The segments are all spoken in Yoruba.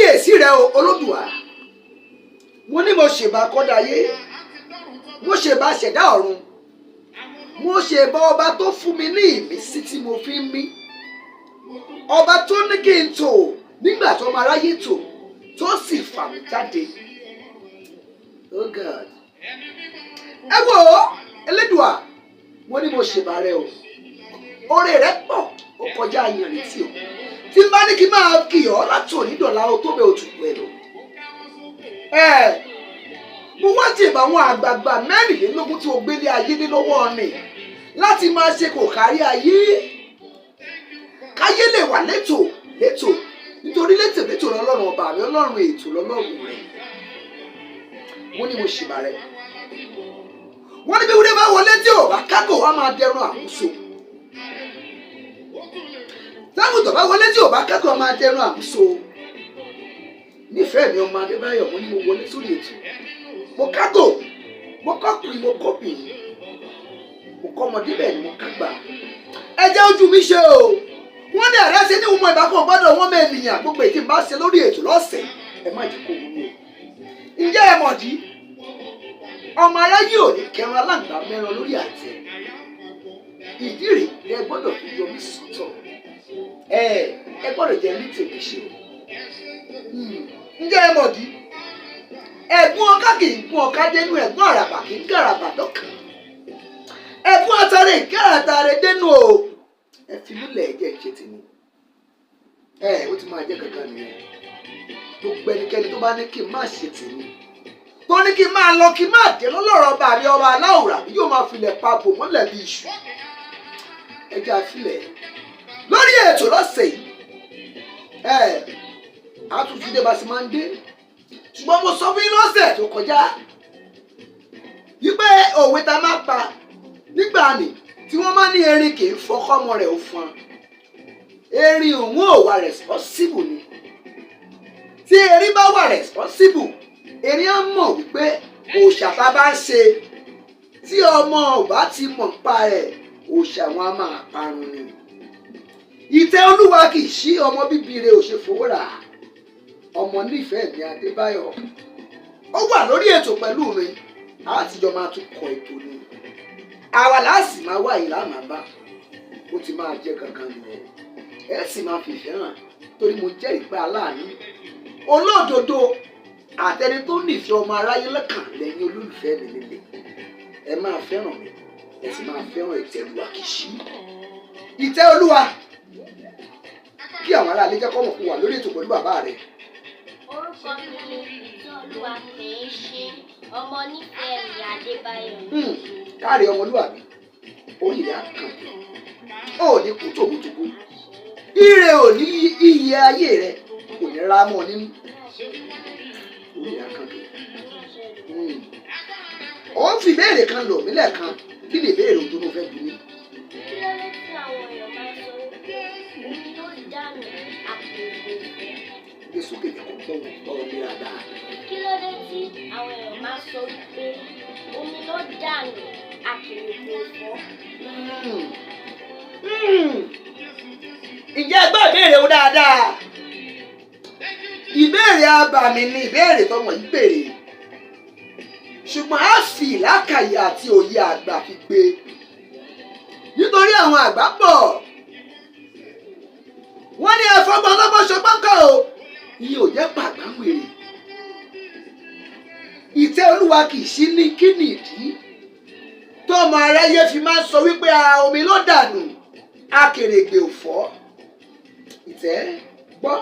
Kábíyèsí rẹ o, Olódùà. Mo ní mo ṣèbà kọ́dáyé, mo ṣèbà ṣẹ̀dá ọ̀run, mo ṣèbà ọba tó fún mi ní ìmísí tí mo fi ń mí, ọba tó ní kí n tò nígbà tó máa ráyè tò, tó sì fà mí jáde. Oh God, ẹ wo Elédùà, mo ní mo ṣèbà rẹ o. Oore rẹ pọ̀, ó kọjá yanrìn tí o tí n bá ní kí n máa kì ọ́ látòní dọ̀la, o tó bẹ́ẹ̀, o tù pẹ̀lú. Ẹ mo wá jèbà àwọn àgbààgbà 24 tí o gbélé ayé ní lọ́wọ́ ni láti máa ṣe kò kárí ayé, káyé lè wà létò létò, nítorí létò létò lọ́lọ́run ọba mi, Ọlọ́run ètò lọ́lọ́run rẹ̀. Mo ní mo ṣèbà rẹ̀. Wọ́n ní bí wúlé bá wọlé tí ò bá kágò, wá máa dẹrun àmúso. Tágùtàn bá wọlé tí ò bá kágò, wá máa dẹrun àmúso. Nífẹ̀ẹ́ mi, ọmọ Adébáyọ̀, mo ní mo wọlé sórí ètò, mo kágò, mo kọ́kùnrin, mo kọ́bìnrin, mo kọ́ ọmọdé, bẹ́ẹ̀ ni mo kágbà. Ẹ jẹ́ ojú mi ṣe o. Wọ́n ní àrẹ ṣe ní ìwọ̀n ìbákan gbọ́dọ̀ wọ́n mọ ènìyàn. Gbogbo èyí tí n bá ṣe lórí ètò lọ́sẹ̀, ẹ má jẹ́ kó wú mi o. Ǹjẹ́ ẹ mọ̀ dí ọmọ aráyé ò ní kẹran aláǹgbá mẹ́ran lórí àtẹ? Ìdí rèé lẹ gbọ́dọ̀ fi yọ mí sọ́tọ̀. Ẹ gbọ́dọ̀ jẹ́ ní tèmi ṣe o. Ǹjẹ́ ẹ mọ̀ dí ẹ̀gún ọká kì í gún ọká dénú, ẹ̀gún àràbà kì í gàràbà dọ́kàn, ẹ̀gún atare ìkẹ́ràtàrẹ dénú o? Ẹ fi mí lẹ̀, jẹ́ ìṣe tèmi. Ẹ ó ti máa jẹ́ kankan nìyẹn. Gbogbo ẹnikẹ́ni tó bá ní kí n má ṣe tèmi, tó ní kí n máa lọ, kí n máa dé lọ́lọ́rọ̀ ọba mi, ọba aláwòrán mi yóò máa filẹ̀ pa bò mọ́lẹ̀ bí iṣu. Ẹ jẹ́ àfilẹ̀ lórí ètò lọ́sẹ̀ yìí. Ẹ àtúntò dé bá sì máa ń dé, ṣùgbọ́n mo sọ fún yín lọ́sẹ̀ tó kọjá wípé òwe ta máa pa nígbà ní tí wọ́n máa ní erin kì í fọkọ́mọ rẹ̀ ó fọn erin, òun ò wà responsible ni. Tí erin bá wà responsible, erin á mọ̀ wípé òòṣà tá a bá ń ṣe, tí ọmọ ò bá ti mọ̀ nípa ẹ̀, òòṣà wọn á máa parun ni. Ìtẹ́ Olúwa kì í ṣí, ọmọ bíbí rẹ̀ ò ṣe fowó rà. Ọmọ nífẹ̀ẹ́ mi, Adébáyọ̀, ó wà lórí ètò pẹ̀lú mi. Àtijọ́ máa tún kọ ètò ni, àwa láàsì máa wá yìí láàmà bá ó ti máa jẹ́ kankan nìyẹn. Ẹ sì máa fi ìfẹ́ hàn, torí mo jẹ́rìí pé aláàánú, olódodo àtẹni tó nífẹ̀ẹ́ ọmọ aráyé lọ́kàn lẹ́yìn olólùfẹ́ mi nílé. Ẹ máa fẹ́ràn mi, ẹ sì máa fẹ́ràn Ìtẹ́ Olúwa kì í ṣí. Ìtẹ́ Olúwa, kí àwọn aráalé jẹ́ kọ́ mọ̀ fún wa lórí ètò pẹ̀lú bàbá rẹ̀. Orúkọ mi ni Ìtẹ́ Olúwa kì í ṣe, ọmọ nífẹ̀ẹ́ mi, Adébáyọ̀. Káre ọmọlúwàbí, orí rẹ̀ á kàn, ó ní kú tògótògó, ire ò ní iye ayé rẹ kò ní ra mọ́ nínú, orí rẹ̀ á kàn kí. Ó ń fi ìbéèrè kan lò mí lẹ́ẹ̀kan. Kí ni ìbéèrè ohun tó ló fẹ́ bí mi? Kí ló dé tí àwọn èèyàn máa ń sọ wípé omi ló dànù, akèrègbè ò fọ́? Gbé sókè, jẹ́ kó gbọ́ ọ̀rọ̀ mi dáadáa. Kí ló dé tí àwọn èèyàn máa ń sọ wípé omi ló dànù, akèrègbè ò fọ́? Ǹjẹ́ ẹ gbọ́ ìbéèrè o dáadáa? Ìbéèrè abàmì ni ìbéèrè tọmọ yìí béèrè, ṣùgbọ́n a fi ìlàkàyè àti òye àgbà fi gbé, nítorí àwọn àgbà pọ̀, wọ́n ní ẹ̀fọ́gbọ́n ọlọ́gbọ́n ṣọgbọ́n kọ́ o, ìyẹn ò jẹ́ pàgbáwèrè. Ìtẹ́ Olúwa kì í sí ní kí ni ìdí tọmọ aráyé fi máa ń sọ wípé a omi ló dànù, akèrègbè ò fọ́? Ìtẹ́ gbọ́,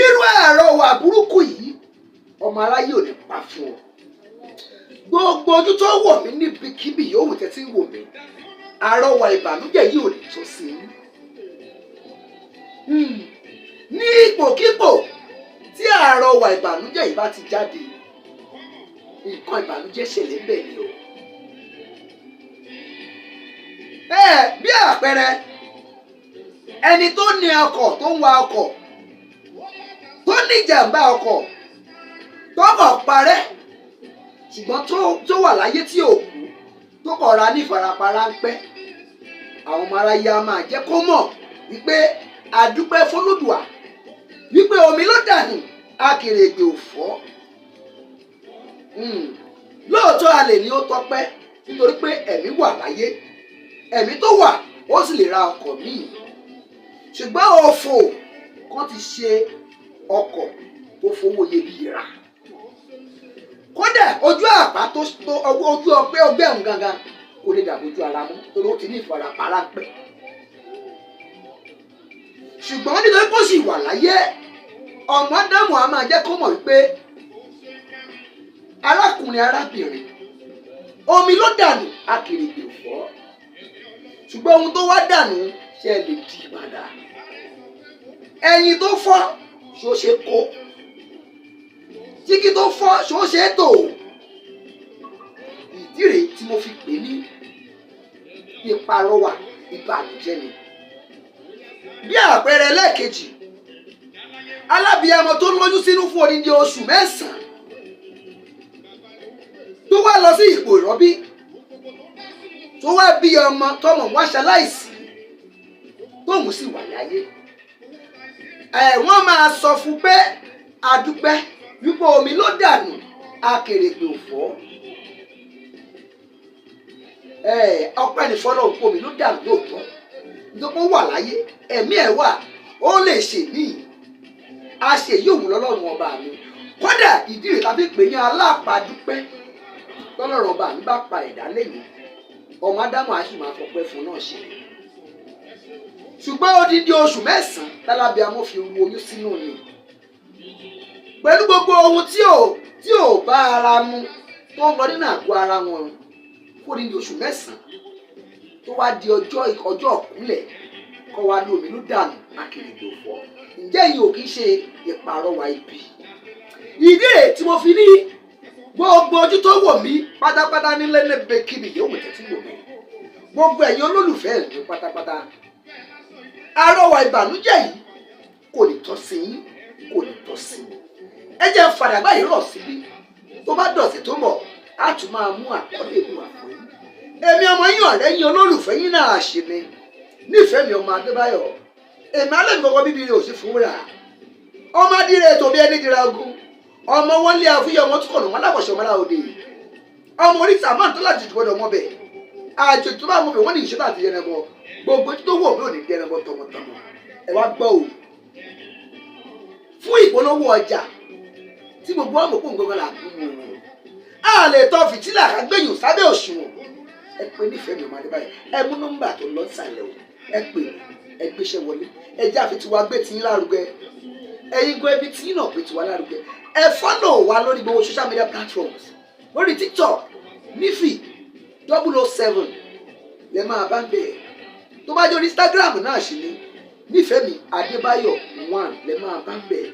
irú ẹ̀rọ wà burúkú yìí, ọmọ aráyé ò ní pa fún ọ. Gbogbo ojú tó wọ̀ mí níbikíbi yòówù tẹ́tí ń wò mí, àrọwà ìbànújẹ́ yìí ò ní tó sí i. Ní ipòkípò tí àrọwà ìbànújẹ́ yìí bá ti jáde, nǹkan ìbànújẹ́ ṣẹlẹ̀ ń bẹ̀ ni o. Ẹ bí àpẹẹrẹ, ẹni tó ní ọkọ̀, tó ń wa ọkọ̀, tó ní ìjàmbá ọkọ̀, tọkọ̀ parẹ́, ṣùgbọ́n tó wà láyé tí ò kú, tó kọ̀ ra ní ìfarapa ráńpẹ́, àwọn ọmọ aráyé á máa jẹ́ kó mọ̀ wípé àdúpẹ́ fọlọ́dùà Wípé omi ló dànù, akèrègbè ò fọ́. Lóòótọ́ a lè ní ó tọ́pẹ́ nítorí pé ẹ̀mí wà láyé, ẹ̀mí tó wà ó sì lè ra ọkọ̀ míì, ṣùgbọ́n òfò kan ti ṣe ọkọ̀ tó fowó iyebíye rà. Kódà ojú àpá tó ojú ọgbẹ́ ọgbẹ́ ọ̀hún gangan kò lè dàbò ojú ara mọ́ torí ó ti ní ìfarapa ráńpẹ́. Ṣùgbọ́n nítorí kó sì wà láyé, ọmọ Ádámù á máa jẹ́ kó mọ̀ wípé arákùnrin, arábìnrin, omi ló dànù, akèrègbè ò fọ́. Ṣùgbọ́n ohun tó wá dànù, ṣe lè di padà? Ẹyin tó fọ́, ṣó ṣe kó? Jígí tó fọ́, ṣó ṣe tò? Ìdí rèé tí mo fi pè ní ìpàrọwà ìbànújẹ́ ni. Bí àpẹẹrẹ lẹ́ẹ̀kejì, alábìyamọ tó lóyún sínú fún odindi oṣù 9, tó wá lọ sí ipò ìrọbí, tó wá bí ọmọ, tọmọ wá ṣaláìsí, tóun sì wà láyé ẹ, wọ́n máa sọ fún pé adúpẹ́ wípé omi ló dànù, akèrègbè ò fọ́. Ẹ ọpẹ́ ní fọlọ́run pé omi ló dànù lóòótọ́, nítorí pé ó wà láyé, ẹ̀mí ẹ̀ wà, ó lè ṣe míì, a ṣe yóò wù lọ́lọ́run ọba mi. Kódà ìdí rẹ̀ tàbí pè ní alápàdúpẹ́. Tọ́lọ́run ọba mi bá pa ẹ̀dá lẹ́yìn, ọmọ Ádámù á sì máa fọpẹ́ fún náà ṣe. Ṣùgbọ́n odidi oṣù 9 tálábíàmọ́ fi ru oyún sínú ni, pẹ̀lú gbogbo ohun tí ò bá ara mu tó ń lọ nínú àgọ́ ara wọn fún odidi oṣù 9, tó wá di ọjọ́ ọ̀kúnlẹ̀, kọ́ wa ní omi ló dànù, akèrègbè ò fọ́. Ǹjẹ́ yìí ò kì í ṣe ìpàrọwà ibi? Ìdí rèé tí mo fi ní gbogbo ojú tó wò mí pátápátá nílé níbi kíbi yóò wò tẹ́tí wò mí, gbogbo ẹ̀yin olólùfẹ́ mi pátápátá, àrọwà ìbànújẹ́ yìí kò ní tọ́ sí yín, kò ní tọ́ sí mi. Ẹ jẹ́ fàdàgbà yìí rọ̀ síbí. Tó bá dọ̀sẹ̀ tó ń bọ̀, á tún máa mú àkọlé mi wá fún yín. Èmi ọmọ yín, ọ̀rẹ́ yín, olólùfẹ́ yín náà ṣe ni nífẹ̀ẹ́ mi, ọmọ Adébáyọ̀. Èmi alẹ́ mi kọ́kọ́ bíbí rẹ̀ ò sí fún wúrà, ọmọ adìrẹ tó bí ẹni dira ogun, ọmọ wọn lé àfúyẹ, ọmọ tó kọ̀nà wọn láwọ̀ṣọ́ ọmọlá òde, ọmọ oríta máa ń tó láti gbọdọ̀ mọ́ bẹ̀ àjò tó bá mọ̀ bẹ̀ wọ́n ní ìṣẹ́ láti yẹn bọ̀. Gbogbo tó wọ̀ mí ò ní dẹrẹ bọ̀ tọmọtọmọ. Ẹ wá gbọ́ o, fún ìpolówó ọjà tí gbogbo ọmọ kó nǹkan là ń wò ó, a lè tọ́ fìtílà kágbéyìn sábẹ́ òṣùwọ̀n. Ẹ pé nífẹ̀ẹ́ mi ọmọ Adébáyọ̀, ẹ mú nọ́mbà tó lọ sàlẹ̀ o, ẹ pè, ẹ gbéṣẹ́ wọlé. Ẹ jẹ́ àfi tiwa gbé tiyín lárugẹ. Ẹ̀yin gan ẹbí tiyín náà gbé tiwa lárugẹ. Ẹ follow wa lórí gbogbo social media platforms. Lórí TikTok, nífì 007 lẹ máa bá ń bẹ̀. Tó bá jẹ́ orí Instagram náà sì ni nífẹ̀ẹ́ mi Adébáyọ̀ 1 lẹ máa bá ń bẹ̀.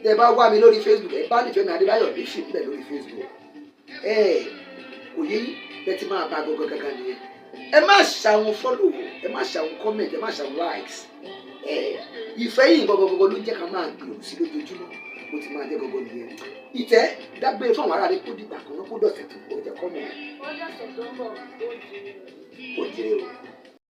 Tẹ bá wá mi lórí Facebook, ẹ bá nífẹ̀ẹ́ mi Adébáyọ̀ nífì ń bẹ̀ lórí Facebook. Ẹ kò yé yín bẹ́ẹ̀ tí máa bá gangan gangan nìyẹn. Ẹ má ṣàwọn follow, ẹ má ṣàwọn comment, ẹ má ṣàwọn likes. Ẹ ìfẹ́ yìí gangan gangan ló ń jẹ́ ká máa gbèrú sí lójoojúmọ́. Bó ti máa jẹ́ gangan nìyẹn. Ìtẹ́ dágbére fún àwọn aráàlú kó dìgbà kan náà, kó dọ̀sẹ̀ tó kó jẹ́ kọ́ mọ̀. Ó dọ̀sẹ̀ tó ń bọ̀, ó di. Ó dire o.